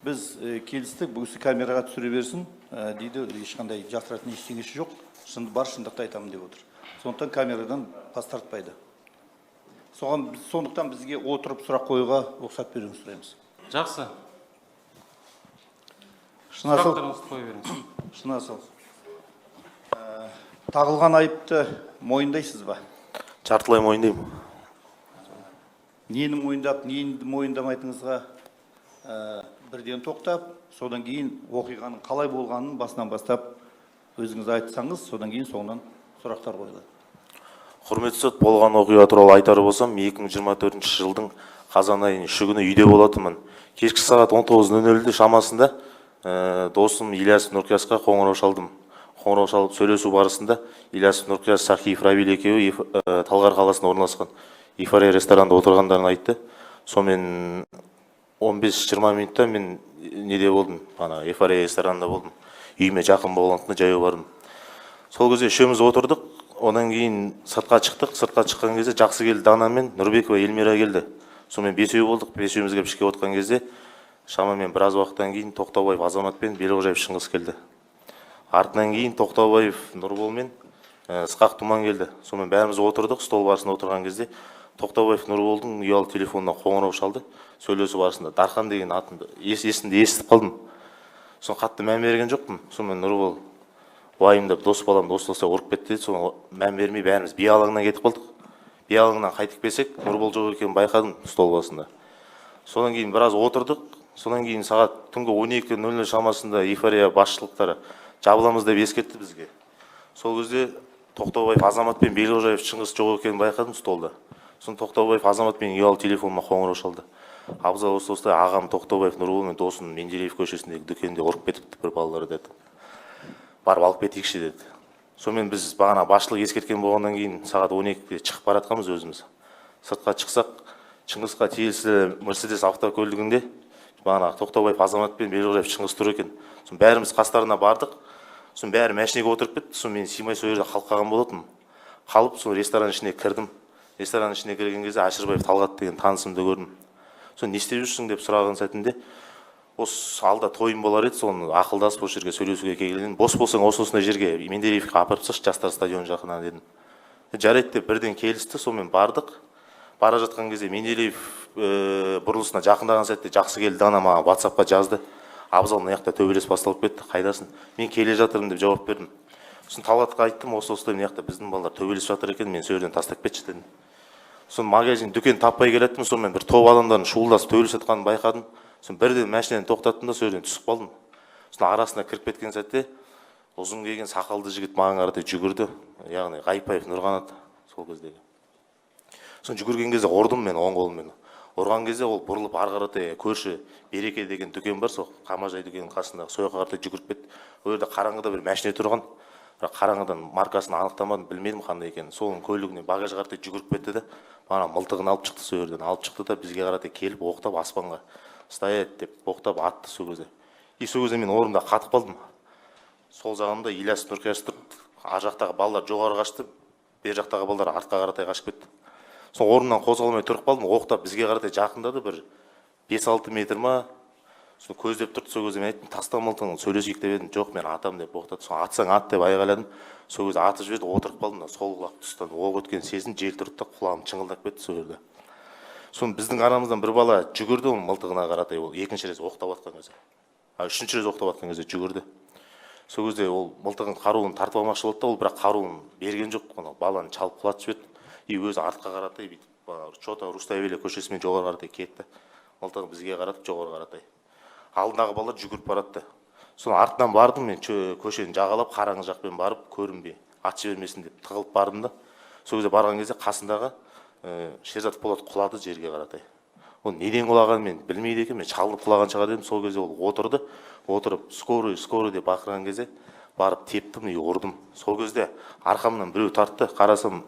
Біз келістік, бұл кісі камераға түсіре берсін дейді, ешқандай жасыратын ештеңесі жоқ, бар шындықты айтамын деп отыр. Сондықтан камерадан бас тартпайды. Соған, сондықтан бізге отырып сұрақ қоюға рұқсат беруіңізді сұраймыз. Жақсы. Шынасыл, Сұрақтарыңызды қоя беріңіз. Шынасыл, тағылған айыпты мойындайсыз ба? Жартылай мойындаймын. Нені мойындап, нені мойындамайтыныңызға бірден тоқтап, содан кейін оқиғаның қалай болғанын басынан бастап өзіңіз айтсаңыз, содан кейін соңынан сұрақтар қойылады. Құрметті сот, болған оқиға туралы айтар болсам, 2024 жылдың қазан айының 3 күні үйде болатынмын. Кешкі сағат 19:00 шамасында досым Ильяс Нұрқиясқа қоңырау шалдым. Қоңырау шалып, сөйлесу барысында Ильяс Нұрқияс, Сахиев Равиль екеуі Талғар қаласында орналасқан Эйфория ресторанында отырғандарын айтты. Сонымен 15-20 минутта мен неде болдым, ана Эйфория ресторанында болдым. Үйіме жақын болғандықтан жаяу бардым. Сол кезде үшеуміз отырдық, одан кейін сыртқа шықтық. Сыртқа шыққан кезде Жақсы келді Дана мен Нұрбекова Эльмира келді. Сонымен бесеу болдық. Бесеуміз келіп ішке отырған кезде шамамен біраз уақыттан кейін Тоқтаубаев Азамат пен Белғожаев Шыңғыс келді. Артынан кейін Тоқтаубаев Нұрбол мен Ысқақ Тұман келді. Сонымен бәріміз отырдық. Стол басында отырған кезде Тоқтаубаев Нұрболдың ұялы телефонына қоңырау шалды. Сөйлесу барысында Дархан деген атымды есімді естіп қалдым. Соны қатты мән берген жоқпын. Сонымен Нұрбол уайымдап, дос балам дос болса ұрып кетті деді. Соны мән бермей, бәріміз би алаңына кетіп қалдық. Би алаңынан қайтып келсек, Нұрбол жоқ екенін байқадым стол басында. Содан кейін біраз отырдық. Содан кейін сағат түнгі 12:00 шамасында Эйфория басшылықтары жабыламыз деп ескертті бізге. Сол кезде Тоқтаубаев Азамат пен Белғожаев Шыңғыс жоқ екенін байқадым столда. Сосын Тоқтаубаев Азамат менің ұялы телефоныма қоңырау шалды. Абзал, осы осылай, ағам Тоқтаубаев Нұрбол мен досым Менделеев көшесіндегі дүкенде ұрып кетіпті бір балалар деді, барып алып кетейікші деді. Сонымен біз бағана басшылық ескерткен болғаннан кейін сағат 12-де шығып бара жатқанбыз өзіміз. Сыртқа шықсақ, Шыңғысқа тиесілі Мерседес автокөлігінде бағана Тоқтаубаев Азамат пен Белғожаев Шыңғыс тұр екен. Сосын бәріміз қастарына бардық. Сосын бәрі машинеге отырып кетті. Сосын мен сыймай сол жерде қалып қалған болатынмын. Қалып, сол ресторан ішіне кірдім. Ресторан ішіне кірген кезде Әшірбаев Талғат деген танысымды көрдім. Соны не істеп жүрсің деп сұраған сәтінде, осы алда тойым болар еді, соны ақылдасып, осы жерге сөйлесуге келген едім. Бос болсаң, осы осындай жерге, Менделеевке апарып тасташы, Жастар стадионы жақына дедім. Жарайды деп бірден келісті. Сонымен бардық. Бара жатқан кезде Менделеев бұрылысына жақындаған сәтте Жақсы келді Дана маған Ватсапқа жазды: Абзал, мына жақта төбелес басталып кетті, қайдасың? Мен келе жатырмын деп жауап бердім. Сосын Талғатқа айттым: осы осылай, мына жақта біздің балалар төбелесіп жатыр екен, мен сол жерден тастап кетші дедім. Сосын магазин, дүкен таппай келе жаттым. Сонымен бір топ адамдардың шуылдасып төбелесіп жатқанын байқадым. Сосын бірден машинаны тоқтаттым да, сол жерден түсіп қалдым. Сосын арасына кіріп кеткен сәтте ұзын киген сақалды жігіт маған қаратай жүгірді, яғни Ғайыпбаев Нұрқанат сол кездегі. Сосын жүгірген кезде ұрдым мен оң қолыммен. Ұрған кезде ол бұрылып, ары қаратай көрші Береке деген дүкен бар, сол Қамажай дүкенінің қасындағы, сол жаққа қаратай жүгіріп кетті. Ол жерде қараңғыда бір машина тұрған, бірақ қараңғыдан маркасын анықтамадым, білмедім қандай екенін. Соның көлігіне, багажға қаратай жүгіріп кетті де, мана мылтығын алып шықты. Сол жерден алып шықты да, бізге қаратай келіп оқтап, аспанға стоять деп оқтап атты сол кезде. И сол кезде мен орнымда қатып қалдым. Сол жағымда Ильяс Нұрқияс тұр. Ар жақтағы балалар жоғары қашты, бер жақтағы балалар артқа қаратай қашып кетті. Сол орнымнан қозғалмай тұрып қалдым. Оқтап бізге қаратай жақындады бір 5-6 метр ма. Соны көздеп тұрды. Сол кезде мен айттым: таста мылтығыңды, сөйлесейік деп едім. Жоқ, мен атамын деп оқтады. Соны атсаң ат деп айғайладым. Сол кезде атып жіберді. Отырып қалдым. Мына сол құлақ тұстан оқ өткен сездім. Жел тұрды да, құлағым шыңылдап кетті сол жерде. Соны біздің арамыздан бір бала жүгірді оның мылтығына қаратай. Ол екінші рет оқтап атқан кезде, а үшінші рет оқтап атқан кезде жүгірді. Сол кезде ол мылтығын, қаруын тартып алмақшы болды да, ол бірақ қаруын берген жоқ. Анау баланы шалып құлатып жіберді и өзі артқа қаратай бүйтіп Шота Руставели көшесімен жоғары қаратай кетті, мылтығын бізге қаратып жоғары қаратай. Алдындағы балалар жүгіріп барады да. Соның артынан бардым мен, көшені жағалап, қараңғы жақпен барып, көрінбей, ат жібермесін деп тығылып бардым да. Сол кезде барған кезде қасындағы Шерзат Болат құлады жерге қаратай. Ол неден құлағанын мен білмейді екенмін, мен шалынып құлаған шығар дедім. Сол кезде ол отырды. Отырып, скорый, скорый деп бақырған кезде барып тептім и ұрдым. Сол кезде арқамнан біреу тартты. Қарасам,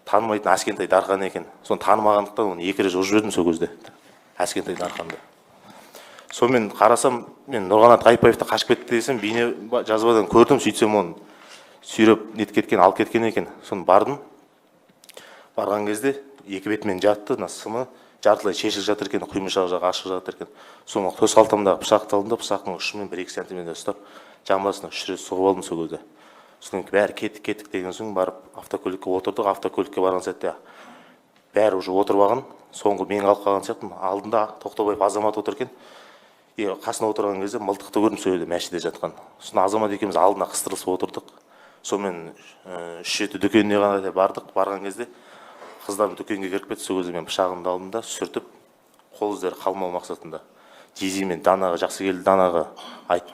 танымайтын Әскентай Дархан екен. Соны танымағандықтан оны екі рет ұрып жібердім сол кезде, Әскентай Дарханды. Сонымен қарасам, мен Нұрқанат Ғайыпбаев та қашып кетті десем, бейне жазбадан көрдім. Сөйтсем, оны сүйреп нетіп кеткен, алып кеткен екен. Соны бардым. Барған кезде екі бетімен жатты, мына сымы. Жартылай шешіліп жатыр екен, құймышақ жағы ашық жатыр екен. Соны төс қалтамдағы пышақты алдым да, пышақтың ұшымен 1-2 сантиметр ұстап, жамбасына үш рет соғып алдым сол кезде. Содан кейін бәрі «кеттік, кеттік» деген соң, барып автокөлікке отырдық. Автокөлікке барған сәтте бәрі уже отырып алған, соңғы мен қалып қалған сияқтымын. Алдында Тоқтабаев Азамат отыр екен. И қасына отырған кезде мылтықты көрдім сол жерде, мәшиде жатқан. Сосын Азамат екеуміз алдына қыстырылысып отырдық. Сонымен 3 Жеті дүкеніне қарай бардық. Барған кезде қыздарым дүкенге кіріп кетті. Сол кезде мен пышағымды алдым да, сүртіп, қол іздері қалмау мақсатында Дизи мен Данаға, жақсы келді, Данаға айтып,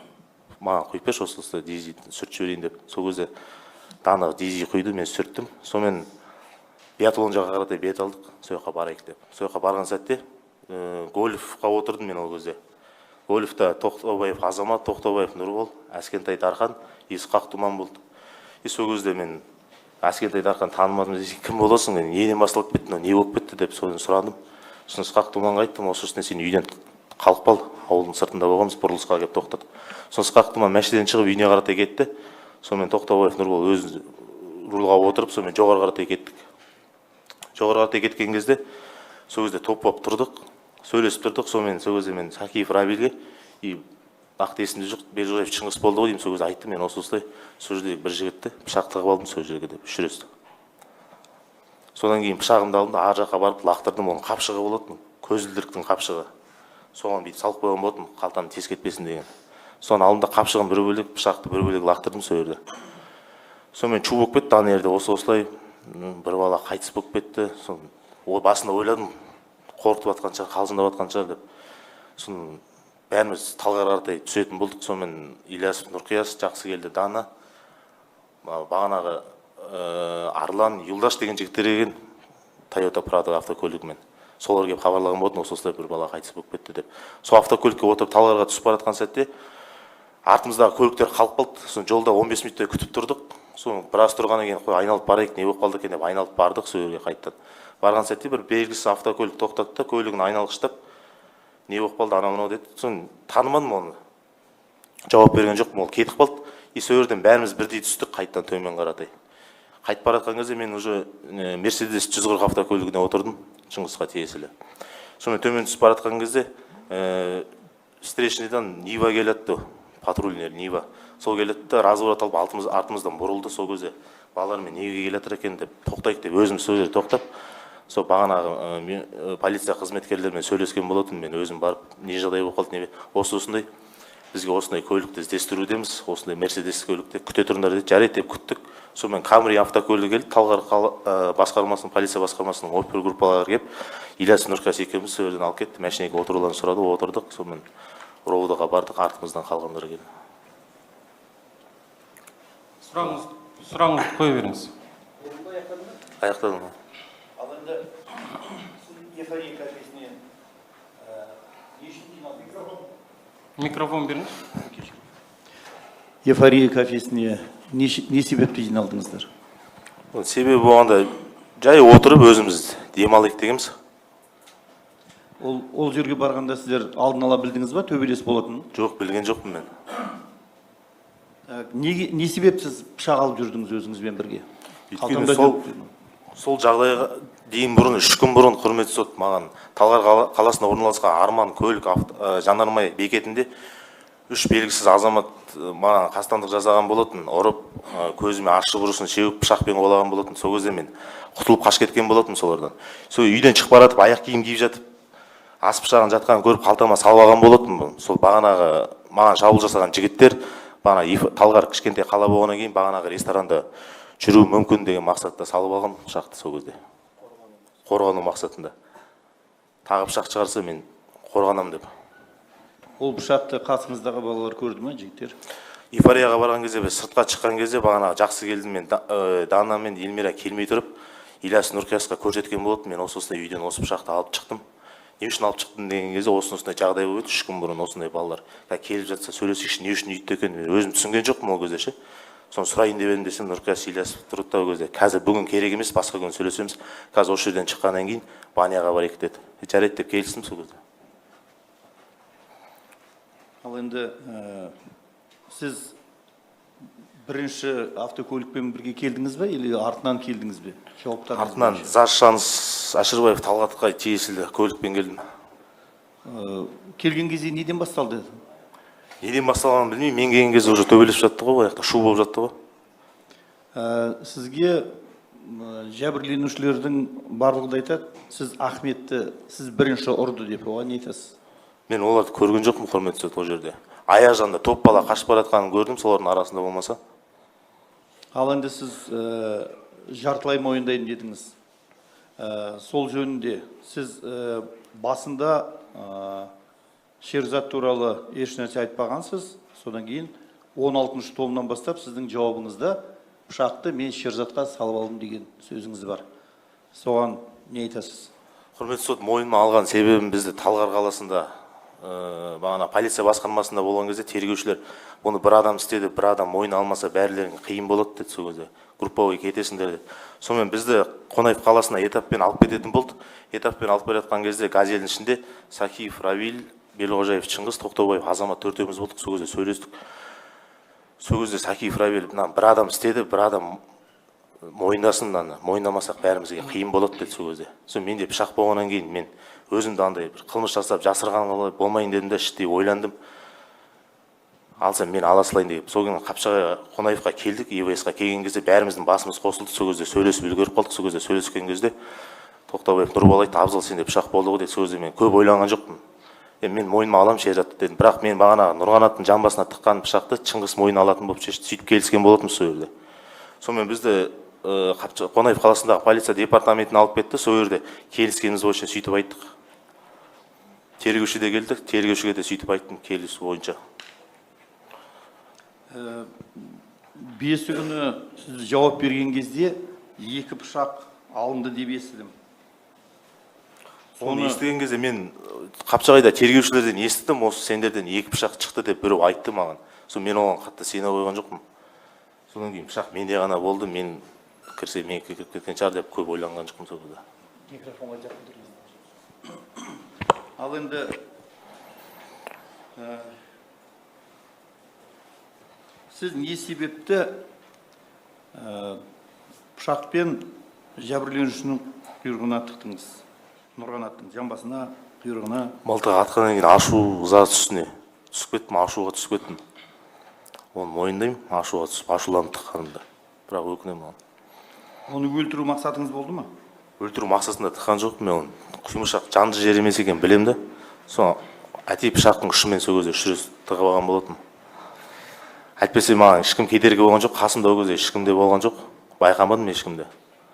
«маған құйып берші, осы осылай Дизи сүртіп жіберейін» деп. Сол кезде Дана Дизи құйды, мен сүрттім. Сонымен Биатлон жаққа қаратай бет алдық, сол жаққа барайық деп. Сол жаққа барған сәтте Гольфқа отырдым мен. Ол кезде Гольфта Тоқтабаев Азамат, Тоқтабаев Нұрбол, Әскентай Дархан, Исқақ Тұман болды. И сол кезде мен Әскентай Дархан танымадым. «Сен кім боласың енді, неден басталып кетті мынау, не болып кетті?» – деп соны сұрадым. Сосын Ысқақ Тұманға айттым: «Осы үстіне сен үйден қалып қал, ауылдың сыртында болғанбыз, бұрылысқа келіп тоқтадық». Сосын Ысқақ Тұман машинадан шығып, үйіне қаратай кетті. Сонымен Тоқтабаев Нұрбол өзі рульға отырып, сонымен жоғары қаратай кеттік. Жоғары қаратай кеткен кезде сол кезде топ болып тұрдық, сөйлесіп тұрдық. Сонымен сол кезде мен Сакиев Равильге и нақты есімде жоқ, Белжоев Шыңғыс болды ғой деймін, сол кезде айттым мен: «Осы осылай сол жерде бір жігітті пышақ тығып алдым сол жерге», – деп үш рет. Содан кейін пышағымды алдым да, ар жаққа барып лақтырдым. Оның қапшығы болатын, көзілдіріктің қапшығы, соған бүйтіп салып қойған болатынмын, қалтам тесіп кетпесін деген. Соны алдым да, қапшығын бір бөлек, пышақты бір бөлек лақтырдым сол жерде. Сонымен шу болып кетті ана жерде. Осы осылай бір бала қайтыс болып кетті. Соны басында ойладым, қорқытып жатқан шығар, қалжыңдап жатқан шығар деп. Сосын бәріміз Талғарға қаратай түсетін болдық. Сонымен Ильясов Нұрқияс, жақсы келді Дана, бағанағы Арлан, Юлдаш деген жігіттер келген Тойота Прадо автокөлігімен. Солар келіп хабарлаған болатын, осы осылай бір бала қайтыс болып кетті деп. Сол автокөлікке отырып, Талғарға түсіп бара жатқан сәтте артымыздағы көліктер қалып қалды. Сосын жолда 15 минуттай күтіп тұрдық. Соны біраз тұрғаннан кейін, «қой, айналып барайық, не болып қалды екен» деп айналып бардық. Сол жерге қайтадан барған сәтте бір белгісіз автокөлік тоқтады да, көлігін айналғыштап, «не болып қалды, анау мынау» деді. Сосын танымадым оны, жауап берген жоқпын, ол кетіп қалды. И сол жерден бәріміз бірдей түстік қайтадан төмен қаратай. Қайтып бара жатқан кезде мен уже Мерседес 140 автокөлігіне отырдым, Шыңғысқа тиесілі. Сонымен төмен түсіп бара жатқан кезде встречныйдан Нива келатты, патрульный Нива. Сол келеді да, разворот алып, артымыздан бұрылды. Сол кезде балалармен неге келе жатыр екен деп, тоқтайық деп, өзіміз сол жерде тоқтап, сол бағанағы полиция қызметкерлерімен сөйлескен болатынмын. Мен өзім барып, «не жағдай болып қалды, не осы осындай, бізге осындай көлікті іздестірудеміз, осындай Мерседес көлікті, күте тұрыңдар», – деді. «Жарайды» деп күттік. Сонымен Камри автокөлігі келді. Талғар басқармасының, полиция басқармасының опергруппалары келіп, Ильяс Нұрқияс екеуміз сол жерден алып кетті. Машинаға отыруларын сұрады, отырдық. Сонымен РОВД ға бардық, артымыздан қалғандар келді. Сұрағыңызды қоя беріңіз. Аяқтадым. Ал енді сіз Эйфория кафесіне не үшін жиналдыңыз? Микрофон беріңізші. Эйфория кафесіне не себепті жиналдыңыздар? Себебі болғанда, жай отырып өзіміз демалайық дегенбіз. Ол жерге барғанда сіздер алдын ала білдіңіз ба төбелес болатынын? Жоқ, білген жоқпын мен. Неге, не себепті сіз пышақ алып жүрдіңіз өзіңізбен бірге? Өйткені Қалтаңда сол сол жағдайға дейін бұрын, 3 күн бұрын, құрметті сот, маған Талғар қаласында орналасқан Арман көлік жанармай бекетінде үш белгісіз азамат маған қастандық жасаған болатын. Ұрып, көзіме ащы бұрышын шеуіп, пышақпен қуалаған болатын. Сол кезде мен құтылып қашып кеткен болатынмын солардан. Сол үйден шығып бара жатып, аяқ киім киіп жатып, ас пышағын жатқанын көріп, қалтама салып алған болатынмын. Сол бағанағы маған шабуыл жасаған жігіттер бағана Талғар кішкентай қала болғаннан кейін, бағанағы ресторанда жүруі мүмкін деген мақсатта салып алғанмын пышақты. Сол кезде қорғану мақсатында, тағы пышақ шығарса, мен қорғанамын деп. Ол пышақты қасыңыздағы балалар көрді ма, жігіттер? Эйфорияға барған кезде, біз сыртқа шыққан кезде, бағанағы жақсы келдім мен Дана мен Эльмира келмей тұрып, Ильяс Нұрқиясқа көрсеткен болатын мен: «Осы осындай үйден осы пышақты алып шықтым». «Не үшін алып шықтың?» деген кезде, осы осындай жағдай болып еді 3 күн бұрын, осындай балалар келіп жатса, сөйлесейікші, не үшін үйтті екен, мен өзім түсінген жоқпын ол кезде ше, соны сұрайын деп едім десем, Нұрқияс Ильясов тұрды да, ол кезде: «Қазір, бүгін керек емес, басқа күні сөйлесеміз, қазір осы жерден шыққаннан кейін баняға барайық», – деді. «Жарайды» деп келістім сол кезде. Ал енді сіз бірінші автокөлікпен бірге келдіңіз бе или артынан келдіңіз бе? Жауаптарыңыз Артынан. Бойынша. ЗАЗ Шанс. Әшірбаев Талғатқа тиесілі көлікпен келдім. Келген кезде неден басталды? Неден басталғанын білмеймін, мен келген кезде уже төбелесіп жатты ғой, ол жақта шу болып жатты ғой. Сізге жәбірленушілердің барлығы да айтады, сіз Ахметті, сіз бірінші ұрды деп, оған не айтасыз? Мен оларды көрген жоқпын, құрметті сот, ол жерде. Аяқ жағында топ бала қашып бара жатқанын көрдім, солардың арасында болмаса. Ал енді сіз жартылай мойындаймын дедіңіз. Сол жөнінде сіз басында Шерзат туралы ешнәрсе айтпағансыз, содан кейін 16 томнан бастап сіздің жауабыңызда пышақты мен Шерзатқа салып алдым деген сөзіңіз бар. Соған не айтасыз? Құрметті сот, мойныма алған себебім бізді Талғар қаласында бағана полиция басқармасында болған кезде тергеушілер бұны бір адам істеді, бір адам мойнына алмаса бәрілеріңе қиын болады деді, сол кезде групповой кетесіңдер деді. Сонымен бізді Қонаев қаласына этаппен алып кететін болды. Этаппен алып келе жатқан кезде газелдің ішінде Сакиев Равиль, Белғожаев Шыңғыс, Тоқтаубаев Азамат төртеуміз болдық, сол кезде сөйлестік. Сол кезде Сакиев Равиль мына бір адам істеді, бір адам мойындасын, мынаны мойындамасақ бәрімізге қиын болады деді сол кезде. Сол менде пышақ болғаннан кейін мен өзімді андай бір қылмыс жасап жасырған болмайын дедім де, іштей ойландым. Алсам мен ала салайын деп. Сол күні Қапшағай Қонаевқа келдік, ИВС-қа келген кезде бәріміздің басымыз қосылды. Сол кезде сөйлесіп үлгеріп қалдық. Сол кезде сөйлескен кезде Тоқтабаев Нұрбол айтты, Абзал сенде пышақ болды ғой деді. Сол кезде мен көп ойланған жоқпын. Мен мойныма аламын Шерзатты дедім. Бірақ мен бағана Нұрғанаттың жамбасына тыққан пышақты Шыңғыс мойнына алатын болып шешті. Сөйтіп келіскен болатынбыз сол жерде. Сонымен бізді Қонаев қаласындағы полиция департаментіне алып кетті. Сол жерде келіскеніміз бойынша сөйтіп айттық. Тергеуші де келді, тергеушіге де сөйтіп айттым келісу бойынша. 5 күні сіз жауап берген кезде 2 пышақ алынды деп естідім. Оны естіген кезде мен Қапшағайда тергеушілерден естідім, осы сендерден 2 пышақ шықты деп біреу айтты маған. Сол мен оған қатты сене қойған жоқпын. Содан кейін пышақ менде ғана болды, мен кірсе мен кіріп кеткен шығар деп көп ойланған жоқпын сол кезде. Микрофонға жақын тұрыңыз. Ал енді сіз не себепті пышақпен жәбірленушінің құйрығына тықтыңыз? Нұрғанаттың жамбасына, құйрығына. Мылтық атқаннан кейін ашу ызасы үстіне түсіп кеттім, ашуға түсіп кеттім. Оны мойындаймын, ашуға түсіп, ашуланып тыққанымды. Бірақ өкінемін оған. Оны өлтіру мақсатыңыз болды ма? Өлтіру мақсатында тыққан жоқпын мен оны. Құймышақ жанды жер емес екенін білемін де. Сол әтей пышақтың ұшымен сол кезде үш рет тығып алған болатынмын. Әйтпесе маған ешкім кедергі болған жоқ, қасымда ол кезде ешкім де болған жоқ, байқамадым ешкімді.